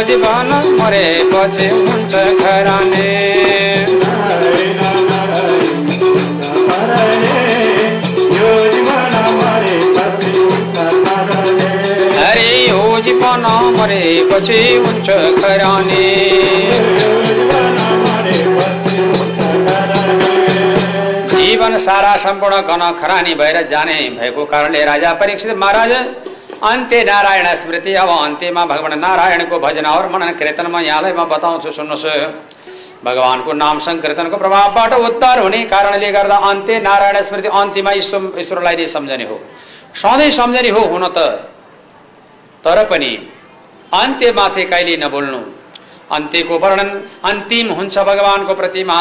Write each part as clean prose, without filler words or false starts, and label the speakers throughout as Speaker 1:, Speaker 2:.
Speaker 1: जीवन मरेपछि हुन्छ घराने। अरे यो जीवन मरेपछि हुन्छ घराने। जीवन सारा सम्पूर्ण घन खरानी भएर जाने भएको कारणले राजा परीक्षित महाराज अन्त्य नारायण स्मृति, अब अन्त्यमा भगवान नारायणको भजन और मनन कीर्तन म यहाँलाई म बताउँछु, सुन्नुहोस्। भगवानको नाम संकीर्तनको प्रभावबाट उद्धार हुने कारणले गर्दा अन्त्य नारायण स्मृति, अन्त्यमा ईश्वरलाई नै सम्झने हो, सधैँ सम्झने हो हुन त, तर पनि अन्त्यमा चाहिँ कहिले नबोल्नु। अन्त्यको वर्णन अन्तिम हुन्छ भगवानको प्रतिमा,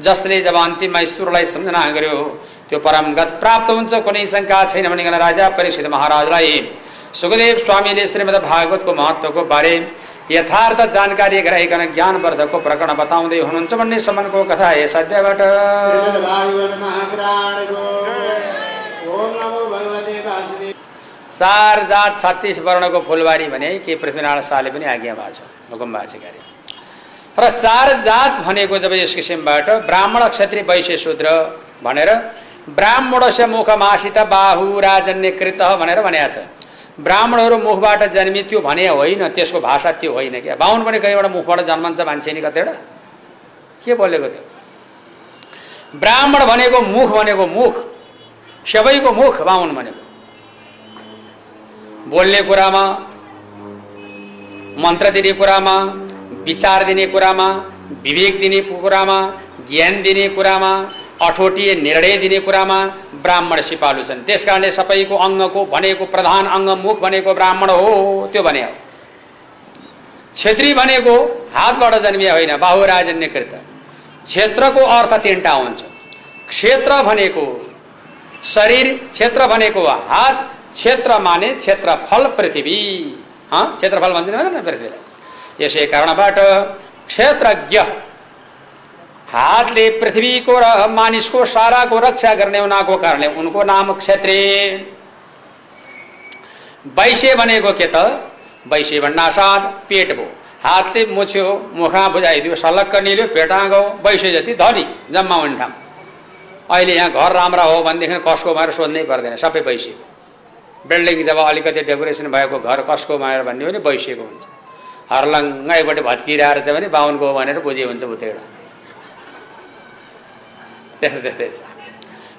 Speaker 1: जसले जब अन्तिममा ईश्वरलाई सम्झना गर्यो त्यो परमगत प्राप्त हुन्छ, कुनै शंका छैन भनिकन राजा परीक्षित महाराजलाई सुखदेव स्वामीले श्रीमद् भागवतको महत्त्वको बारे यथार्थ जानकारी गराइकन ज्ञानवर्धकको प्रकरण बताउँदै हुनुहुन्छ भन्ने सम्मको कथा यस अध्यायबाट। चार जात 36 वर्णको फुलबारी भने के पृथ्वीनारायण शाहले पनि आज्ञा भएको छ, हुकुम भएको छ गरे। र चार जात भनेको जब यस किसिमबाट ब्राह्मण क्षत्रिय वैश्य शूद्र भनेर ब्राह्मणस्य मुखमासित बाहु राजन्यकृत भनेर भनेको छ। ब्राह्मणहरू मुखबाट जन्मी त्यो भने होइन, त्यसको भाषा त्यो होइन क्या। बाहुन पनि कहीँबाट मुखबाट जन्मन्छ मान्छे नि कतिवटा, के बोलेको त्यो? ब्राह्मण भनेको मुख, भनेको मुख, सबैको मुख बाहुन भनेको। बोल्ने कुरामा, मन्त्र दिने कुरामा, विचार दिने कुरामा, विवेक दिने कुरामा, ज्ञान दिने कुरामा, अठोटीय निर्णय दिने कुरामा ब्राह्मण सिपालु छन्। त्यसकारणले सबैको अङ्गको भनेको प्रधान अङ्ग मुख भनेको ब्राह्मण हो, त्यो भने हो। क्षेत्री भनेको हातबाट जन्मिया होइन, बाहु राजन्यकृत। क्षेत्रको अर्थ तीनटा हुन्छ। क्षेत्र भनेको शरीर, क्षेत्र भनेको हात, क्षेत्र माने क्षेत्रफल पृथ्वी, क्षेत्रफल भन्छ नि पृथ्वीलाई। यसै कारणबाट क्षेत्रज्ञ हातले पृथ्वीको र मानिसको साराको रक्षा गर्ने उनको कारणले उनको नाम क्षत्रिय। वैश्य भनेको के त? वैश्य भन्नासाथ पेट भो, हातले मुछ्यो, मुखा बुझाइदियो, सलक्क निल्यो, पेटा गयो, वैश्य जति धनी जम्मा हुने ठाउँ। अहिले यहाँ घर राम्रा हो भनेदेखि कसको भनेर सोध्नै पर्दैन, सबै वैश्य। बिल्डिङ जब अलिकति डेकोरेसन भएको घर कसको भनेर भन्ने हो भने वैश्यको हुन्छ। हर्लङ्गैबाट भत्किरहेर चाहिँ भने बाहुनको हो भनेर बुझे हुन्छ उतैबाट। त्यस्तै छ।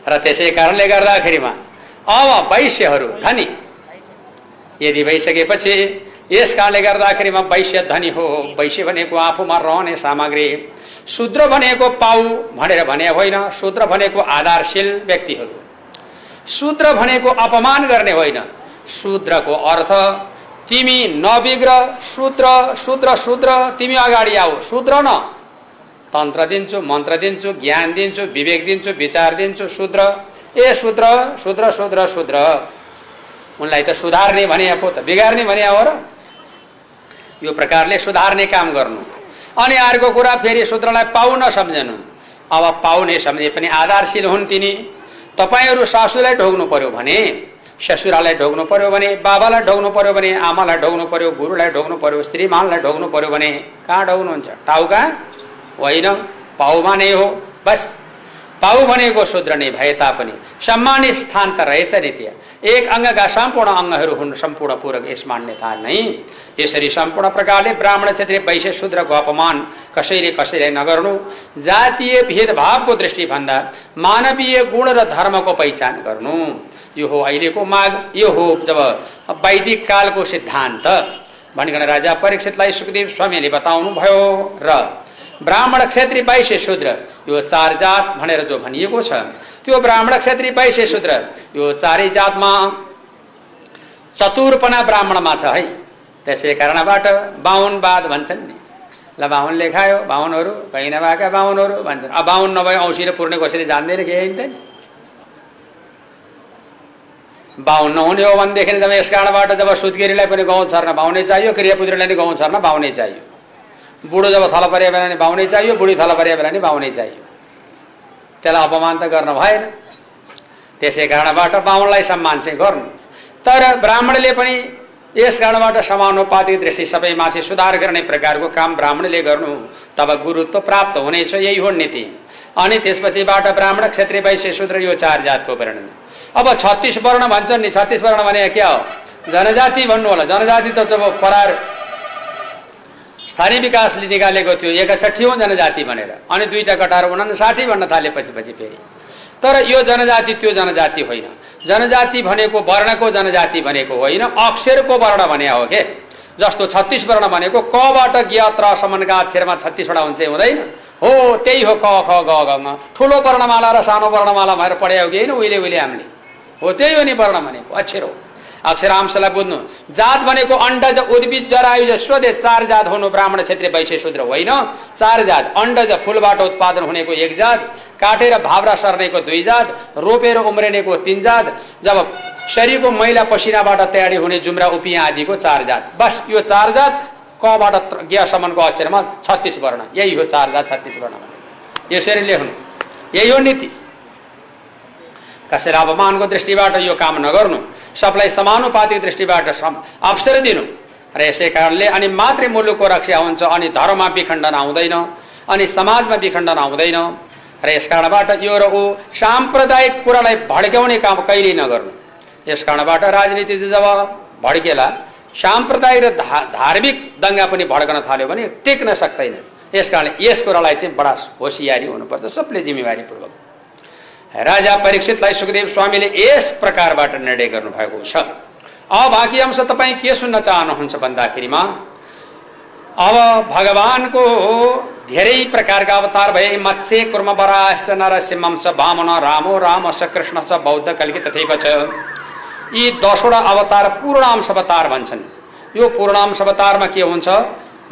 Speaker 1: र त्यसै कारणले गर्दाखेरिमा अब वैश्यहरू धनी यदि भइसकेपछि यस कारणले गर्दाखेरिमा वैश्य धनी हो। वैश्य भनेको आफूमा रहने सामग्री, शूद्र भनेको पाउ भनेर भने होइन, शूद्र भनेको आधारशील व्यक्तिहरू। शूद्र भनेको अपमान गर्ने होइन, शूद्रको अर्थ तिमी नबिग्र, शूद्र शूद्र शूद्र, तिमी अगाडि आऊ, शूद्र न। तन्त्र दिन्छु, मन्त्र दिन्छु, ज्ञान दिन्छु, विवेक दिन्छु, विचार दिन्छु, शूद्र। ए शूद्र शूद्र शूद्र शूद्र, उनलाई त सुधार्ने भने पो त बिगार्ने भने हो र। यो प्रकारले सुधार्ने काम गर्नु। अनि अर्को कुरा फेरि शूद्रलाई पाउ नसम्झनु। अब पाउने सम्झे पनि आधारशील हुन् तिनी। तपाईहरू सासूलाई ढोग्नु पर्यो भने, ससुरालाई ढोग्नु पर्यो भने, बाबालाई ढोग्नु पर्यो भने, आमालाई ढोग्नु पर्यो, गुरुलाई ढोग्नु पर्यो, श्रीमानलाई ढोग्नु पर्यो भने कहाँ ढोग्नुहुन्छ? टाउका होइन, पाउमा नै हो बस। पाउ भनेको शूद्र नै भए तापनि सम्मानित स्थान त रहेछ नि त्यहाँ। एक अङ्गका सम्पूर्ण अङ्गहरू हुन् सम्पूर्ण पूरक यस मान्यता नै। त्यसरी सम्पूर्ण प्रकारले ब्राह्मण क्षेत्रीय वैश्य शूद्रको अपमान कसैले कसैलाई नगर्नु। जातीय भेदभावको दृष्टिभन्दा मानवीय गुण र धर्मको पहिचान गर्नु, यो हो अहिलेको माग। यो हो जब वैदिक कालको सिद्धान्त भनिकन राजा परीक्षितलाई सुखदेव स्वामीले बताउनु भयो। र ब्राह्मण क्षेत्रीय वैश्य शूद्र यो चार जात भनेर जो भनिएको छ, त्यो ब्राह्मण क्षेत्रीय वैश्य शूद्र यो चारै जातमा चतुरपना ब्राह्मणमा छ है। त्यसै कारणबाट बाहुनवाद भन्छन् नि। ल बाहुनले खायो, बाहुनहरू कहीँ नभएका बाहुनहरू भन्छन्। अब बाहुन नभए औँसी र पुर्ने कसैले जान्दैन के होइन त। बाहुन नहुने हो भनेदेखि जब यस कारणबाट जब सुत्केरीलाई पनि गाउँ छर्न बाहुनै चाहियो, क्रियापुत्रीलाई पनि गाउँ छर्न बाहुनै चाहियो। बुढो जब थला परे बेला नि बाहुनै चाहियो, बुढी थला परे बेला नि बाहुनै चाहियो। त्यसलाई अपमान त गर्न भएन। त्यसै कारणबाट बाहुनलाई सम्मान चाहिँ गर्नु। तर ब्राह्मणले पनि यस कारणबाट समानुपातिक दृष्टि सबैमाथि सुधार गर्ने प्रकारको काम ब्राह्मणले गर्नु, तब गुरुत्व प्राप्त हुनेछ। यही हो नीति। अनि त्यसपछिबाट ब्राह्मण, क्षत्रिय, वैश्य, शूद्र यो 4 जातको वर्णन। अब 36 वर्ण भन्छन् नि। 36 वर्ण भने क्या हो? जनजाति भन्नु होला। जनजाति त जब परार स्थानीय विकासले निकालेको थियो 61औं जनजाति भनेर, अनि 2टा कटाएर 59 भन्न थालेपछि फेरि। तर यो जनजाति त्यो जनजाति होइन। जनजाति भनेको वर्णको जनजाति भनेको होइन, अक्षरको वर्ण भने हो के। जस्तो 36 वर्ण भनेको कबाट ज्ञ त्र सम्मका अक्षरमा 36 वटा हुन्छ हुँदैन हो। त्यही हो क ख ग घ ङ। ठुलो वर्णमाला र सानो वर्णमाला भनेर पढायो कि होइन उहिले हामीले? हो त्यही हो नि वर्ण भनेको, अक्षर हो। अक्षरांशलाई बुझ्नु। जात भनेको अण्डज, उद्भिद, जरायुज, स्वदेश 4 जात हुनु। ब्राह्मण, क्षत्रिय, वैश्य, शूद्र होइन, 4 जात। अण्डज फूलबाट उत्पादन हुनेको 1 जात, काटेर भावरा सर्नेको 2 जात, रोपेर उम्रिनेको 3 जात, जब शरीरको मैला पसिनाबाट तयारी हुने जुम्रा, उपियाँ आदिको 4 जात। बस यो 4 जात कबाट ज्ञसम्मको अक्षरमा 36 वर्ण। यही हो 4 जात 36 वर्ण। यसरी लेख्नु। यही हो नीति। कसैलाई अपमानको दृष्टिबाट यो काम नगर्नु, सबलाई समानुपातिक दृष्टिबाट अवसर दिनु। र यसै कारणले अनि मात्रै मुलुकको रक्षा हुन्छ, अनि धर्ममा विखण्डन आउँदैन, अनि समाजमा विखण्डन आउँदैन। र यस कारणबाट यो र ऊ साम्प्रदायिक कुरालाई भड्काउने काम कहिल्यै नगर्नु। यस कारणबाट राजनीति जब भड्केला, साम्प्रदायिक र धार्मिक दङ्गा पनि भड्कन थाल्यो भने टिक्न सक्दैन। यस कारणले यस कुरालाई चाहिँ बडा होसियारी हुनुपर्छ, सबले जिम्मेवारीपूर्वक। राजा परीक्षितलाई सुखदेव स्वामीले यस प्रकारबाट निर्णय गर्नुभएको छ। अब बाँकी अंश तपाईँ के सुन्न चाहनुहुन्छ भन्दाखेरिमा, अब भगवानको धेरै प्रकारका अवतार भए। मत्स्य, कुर्म, वराहश्च, नरसिंहंश, वामन, रामो, रामश्च, कृष्णश्च, बौद्ध, कल्कि तथैव च। यी 10वटा अवतार पूर्णांश अवतार भन्छन्। यो पूर्णांश अवतारमा के हुन्छ?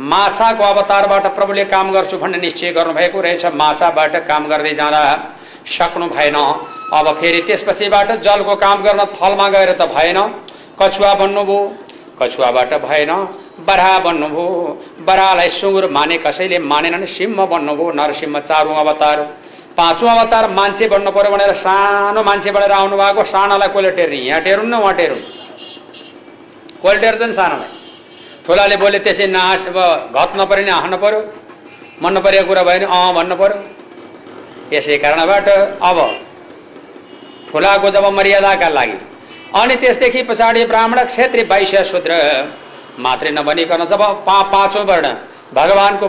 Speaker 1: माछाको अवतारबाट प्रभुले काम गर्छु भन्ने निश्चय गर्नुभएको रहेछ। माछाबाट काम गर्दै जाँदा सक्नु भएन। अब फेरि त्यसपछिबाट जलको काम गर्न थलमा गएर त भएन, कछुवा बन्नुभयो, कछुवाबाट भएन, बराह बन्नुभयो, बराहलाई सुँगुर माने कसैले मानेनन्, सिंह बन्नुभयो, नरसिंह 4औं अवतार। 5औं अवतार मान्छे बन्नु पर्यो भनेर सानो मान्छे बनेर आउनु भएको। सानोलाई कसले टेर्ने? यहाँ टेरुन् न वहाँ टेरुन्, कसले टेर्छन् सानोलाई? ठुलाले बोले त्यसै नहाँस, अब घत नपऱ्यो नि हाँस्नु पर्यो, मन नपरेको कुरा भयो भने भन्नु पर्यो। यसै कारणबाट अब ठुलाको जब मर्यादाका लागि, अनि त्यसदेखि पछाडि ब्राह्मण, क्षत्रिय, वैश्य, शूद्र मात्रै नबनिकन जब 5औं वर्ण भगवानको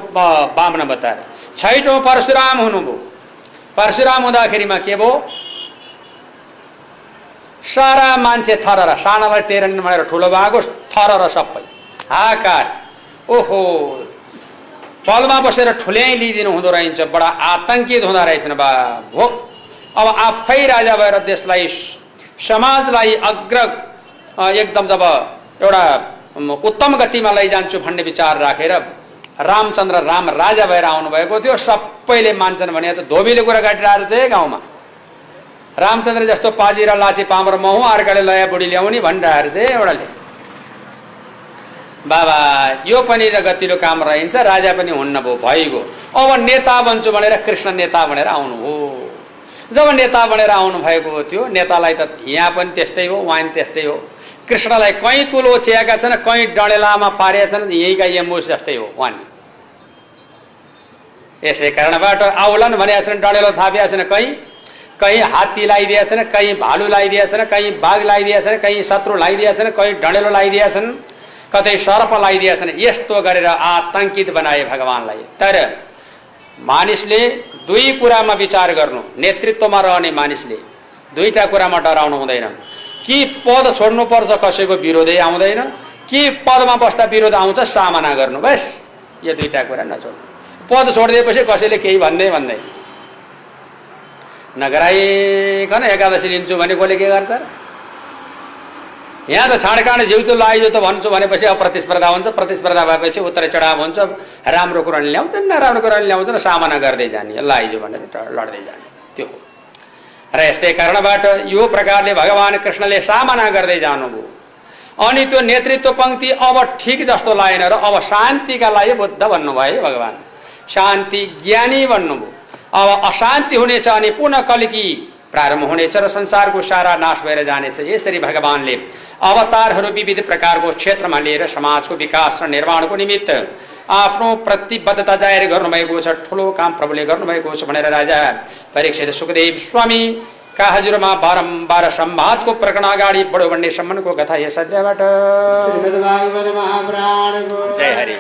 Speaker 1: वामन अवतार, 6औं परशुराम हुनुभयो। परशुराम हुँदाखेरिमा के भयो? सारा मान्छे थरर, सानालाई टेरन भनेर ठुलो भएको थरर सबै हाकार। ओहो, पलमा बसेर ठुल्याइ लिइदिनु हुँदो रहेछ, बडा आतंकित हुँदो रहेछन् बा भो। अब आफै राजा भएर देशलाई, समाजलाई अग्र एकदम जब एउटा उत्तम गतिमा लैजान्छु भन्ने विचार राखेर रामचन्द्र राम राजा भएर आउनुभएको थियो। सबैले मान्छन् भने त धोबीले कुरा काटिरहेको चाहिँ गाउँमा। रामचन्द्र जस्तो पाजी र लाची पामर महु, अर्काले लया बुढी ल्याउने भनिरहेको चाहिँ एउटाले। बाबा यो पनि र गतिलो काम रहन्छ, राजा पनि हुन्न भयो, भइगयो। अब नेता बन्छु भनेर कृष्ण नेता भनेर आउनु हो। जब नेता भनेर आउनु भएको थियो, नेतालाई त यहाँ पनि त्यस्तै हो, वहाँ पनि त्यस्तै हो। कृष्णलाई कहीँ तुलो छेका छन्, कहीँ डडेलामा पारेका छन्, यहीँका यमुस जस्तै हो वहाँ। यसै कारणबाट आउलन भनेका छन्, डडेलो थापिया छन्, कहीँ हात्ती लगाइदिएका छन्, कहीँ भालु लगाइदिएका छन्, कहीँ बाघ लगाइदिएका छन्, कहीँ शत्रु लगाइदिएका छन्, कहीँ डडेलो लगाइदिएका छन्, कतै सर्प लगाइदिएका छन्। यस्तो गरेर आतंकित बनाए भगवानलाई। तर मानिसले 2 कुरामा विचार गर्नु। नेतृत्वमा रहने मानिसले 2टा कुरामा डराउनु हुँदैन। कि पद छोड्नुपर्छ, कसैको विरोधै आउँदैन, कि पदमा बस्दा विरोध आउँछ, सामना गर्नु। बस यो 2टा कुरा नछोड्नु। पद छोडिदिएपछि कसैले केही भन्दै नगराइकन एकादशी लिन्छु भने कसले के गर्छ? यहाँ त छाडकाँड जिउचो लाइजो त भन्छु भनेपछि अब प्रतिस्पर्धा हुन्छ। प्रतिस्पर्धा भएपछि उत्तरै चढाव हुन्छ। राम्रो कुराले ल्याउँछ, नराम्रो कुराले ल्याउँछ, सामना गर्दै जाने, लाइजो भनेर लड्दै जाने, त्यो हो। र यस्तै कारणबाट यो प्रकारले भगवान कृष्णले सामना गर्दै जानुभयो। अनि त्यो नेतृत्व पंक्ति अब ठिक जस्तो लागेन र अब शान्तिका लागि बुद्ध भन्नुभयो भगवान। शान्ति ज्ञानी भन्नुभयो। अब अशान्ति हुनेछ अनि पुनः कल्की प्रारम्भ हुनेछ र संसारको सारा नाश भएर जानेछ। यसरी भगवानले अवतारहरू विविध प्रकारको क्षेत्रमा लिएर समाजको विकास र निर्माणको निमित्त आफ्नो प्रतिबद्धता जाहेर गर्नुभएको छ। ठुलो काम प्रभुले गर्नुभएको छ भनेर राजा परीक्षित सुखदेव स्वामी का हजुरमा बारम्बार संवादको प्रकरण अगाडि बढो भन्ने सम्मको कथा यस अध्यायबाट। जय हरि।